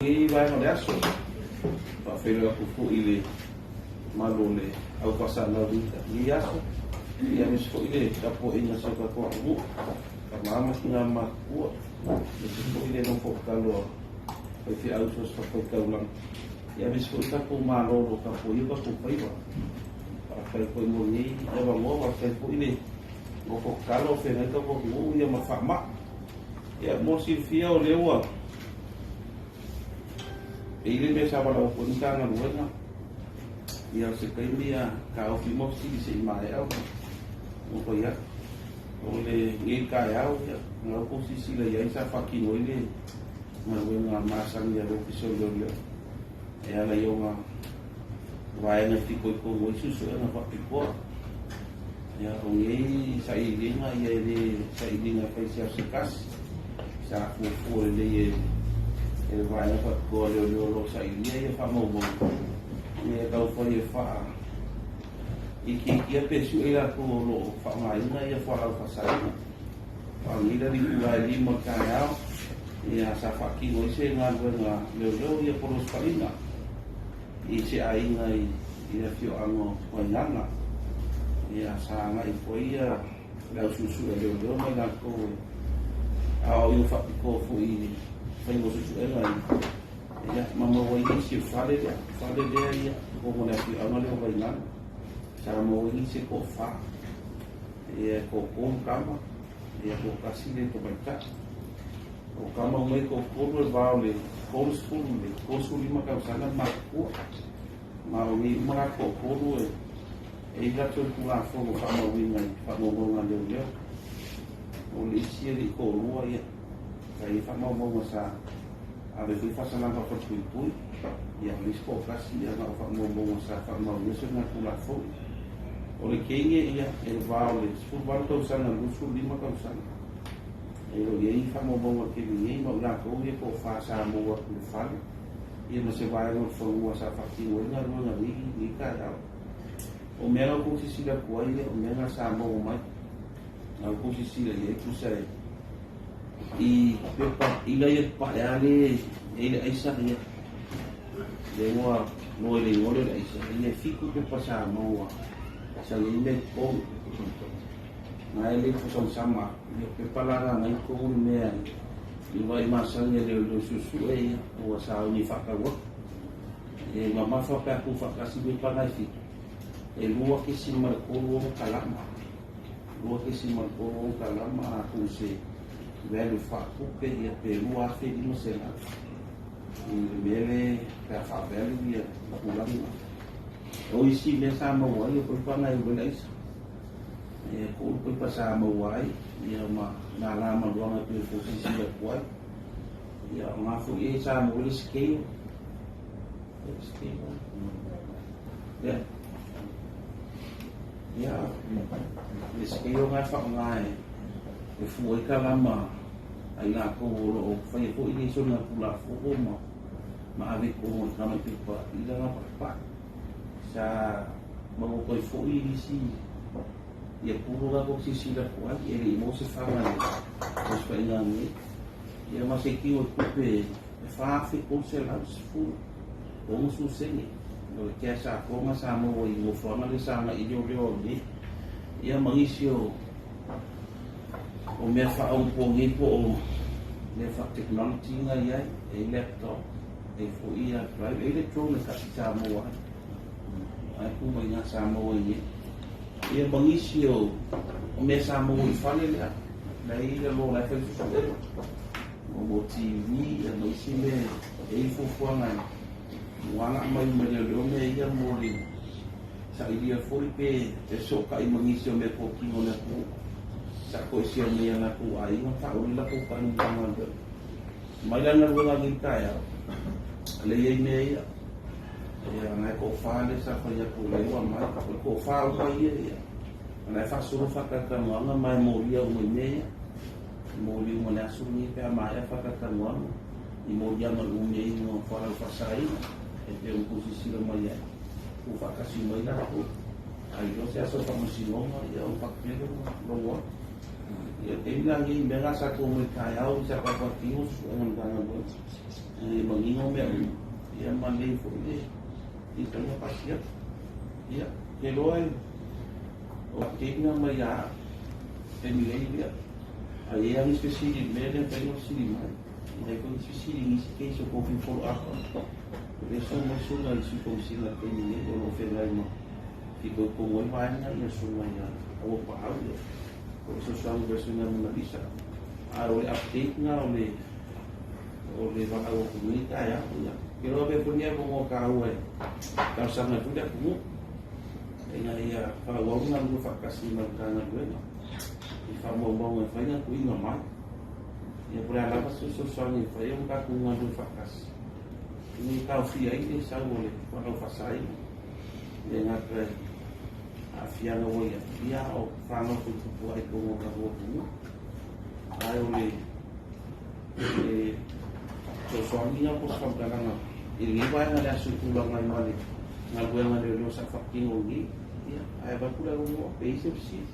Lenei vaega o le aso, faafeiloai atu foi i le mamalu o le au faasalau i lenei aso, ia aemaise foi le tapuaiga a si o tatou atunuu, tama ma tina matutua, aemaise foi le nofo tatalo a faifeau i so o se fatafaitaulaga, ia aemaise foi le tatou Malo o lo o tapuaia o tatou faiva. Faafetai foi mo lenei avanoa, faafetai foi le nofo tatalo o feagai le tatou atunuu ia ma faamai. Ia mo le silafia o lea ua e i ai le mea sa valaau atu ai le Matagaluega, ia o se taimi ia taofi uma fesili se i maea ona fai atu. O lenei taeao, ia, o lena ua outou silasila i ai sa faatino ai le galuega masani a le Ofisa o Leoleo e ala i ona vaega e fitoitonu ai suesuega faapitoa. Ia, o nei sailiiliga ia e le sailiga e fai i se aso se tasi, sa fuafua lelei e le vaega faapitoa a leoleo o lo o sailia ia faamaumauga ina ia taumafai e faa itiitia pe sue i latou o lo o faaaogaina ia fualaau faasaina. Faaaogaina le itula e 5 o le taeao, ia sa faatino ai se galuega leoleo ia po o le osofaiga i se aiga i le afioaga o Vaigaga. Ia sa agai atu ai ia le au suesue a leoleo ma i latou e aoaoina faapitoa foi i le faiga o suesuega ia, ma maua ai nisi o fale lea, fale lea ia totonu o le afioaga lea o Vaigaga. Sa maua ai nisi e toafa, ia e toatolu tama, ia toatasi le tamaitai. O tama uma ia e toatolu e va o le 30 i le 35 tausaga le matutua. Ma o nei uma la toatolu e e i ai latou Tulafono faamauina i faamaumauga a leoleo. O le isi alii toalua ia, sa i ai faamaumauga sa ave foi faasalaga falepuipui. Ia o le isi toatasi ia na o faamaumauga sa faamauina soligatulafono. O le teine ia e le va o le 18 tausaga i le 25 tausaga. E le o i ai faamaumauga i le taimi nei, ma o i latou ia toafa sa maua atu i le fale ia ma se vaega o le fanua sa faatino ai galuega i lenei taeao. O mea na outou silasila atu ai, o mea na sa maua mai, na outou silasila i ai tusa e i pepa ina ia pae lava le e le aisa ia le ua noe le igoa lea o le aisa ia e fitu pepa sa maua sa i ai mea i totonu na e le faasamasama atu ia pepa la na i totonu le mea i vai masani a leoleo suesue ia ua sauni faatau atu e mamafa pe a tuufaatasi pepa na e fitu e 2.36 kalama 2.36 kalama a tuu se value faatupe ia pe 2,500 i le mea le pe a faa-value ia tulaga. O isi mea sa maua ai o paipa na e ulu ai le aisa. E koʻu paipa sa maua ai ia ma nā lā maluaga e pei ona tou silasila atu ai. Ia o ngā foi e sa maua ai le scale. Scale. Ia. Ia, le scale ngā e whaonga e, e fua ai ka lama a i latou o lo o faia foi nei soligatulafono ma ma ave i totonu o le tama i pepa i lana paepae. Sa maua atu ai foi isi ia pulu la tou silasila atu ai, e le i maua se faga i le osofaiga nei. Ia ma se tino i tupe e 4,310 60 sene. O le cash atoa sa maua i nofoaga lea sa agai i leoleo au nei. Ia ma nisi o o mea faaonaponei po o mea faa-technology na i ai, e i laptop, e i foi ia drive, e i le drone e tasi sa maua ai. Ai ku mai ngā sa maua i nei. Ia ma nisi o, o mea sa maua i fale lea, la i le lo lai fai susuega. O mo TV, ia ma isi mea e i fuafuaga e ua aga'i mai uma i leoleo mea ia mo le sailia foi pe e fesootai ma nisi o mea totino o le atunuu sa toesea mai a latou aiga faauli latou tali Matagaluega. Mai la galuega nei taeao, lea i ai mea ia. Ia, na e toafa lea sa fai atu o lea ua mai. O le toafa uma ia, ia. Na e faasolo faatalatalanoaga ma e molia uma i mea ia. E moli uma i le aso lenei pe a maea faatalatalanoaga i moliaga o le umi ai o fualaau faasaina e pei ona tou silasila mai ai. Tuufaatasi mai latou. A iloa se aso o faamasinoga, ia ona faapea lea ona logo atu. Ia, taimi la lenei i mea na sa tou omai taeao sa faatino suesuega a le Matagaluega ina ia manino mea uma, ia ma lelei foi le mafai ona pasi atu. Ia, ou te iloa o update na mai ia au taimi nei, ia, a i ai lava nisi fesili i le mea lea e mafai ona fesili mai. E i ai foi nisi fesili i nisi case o tou fia follow up, o lea e susu mai le susuga i le Sui Komesina i le taimi nei o lo o feagai ma fitoitonu ai vaega ia, le susuga ia Auapaau, ia, o le fesoasoani foi i le susuga ia Monalisa. A o le update lena o le valaau atu i lenei taeao. Ia, ou te iloa avea foi lenei avanoa taua e talosaga ai foi le atunuu ina ia faaauau le galulue faatasi ma le Matagaluega i faamaumauga e fai na tuuina mai. Ia, po o le a lava se fesoasoani e fai ai ona tatou galulue faatasi ina ia taofia ai le sau o le fualaau faasaina. E le gata i aafiaga ua i ai, ia, a o fanau foi tupu ai i totonu o le tatou atunuu. Ae o le fesoasoani lena po o se faamatalaga i lenei vaega i le aso i tulaga ai ma le galuega a leoleo sa faatino i nei. Ia, ae avatu le avanoa pe i ai se fesili.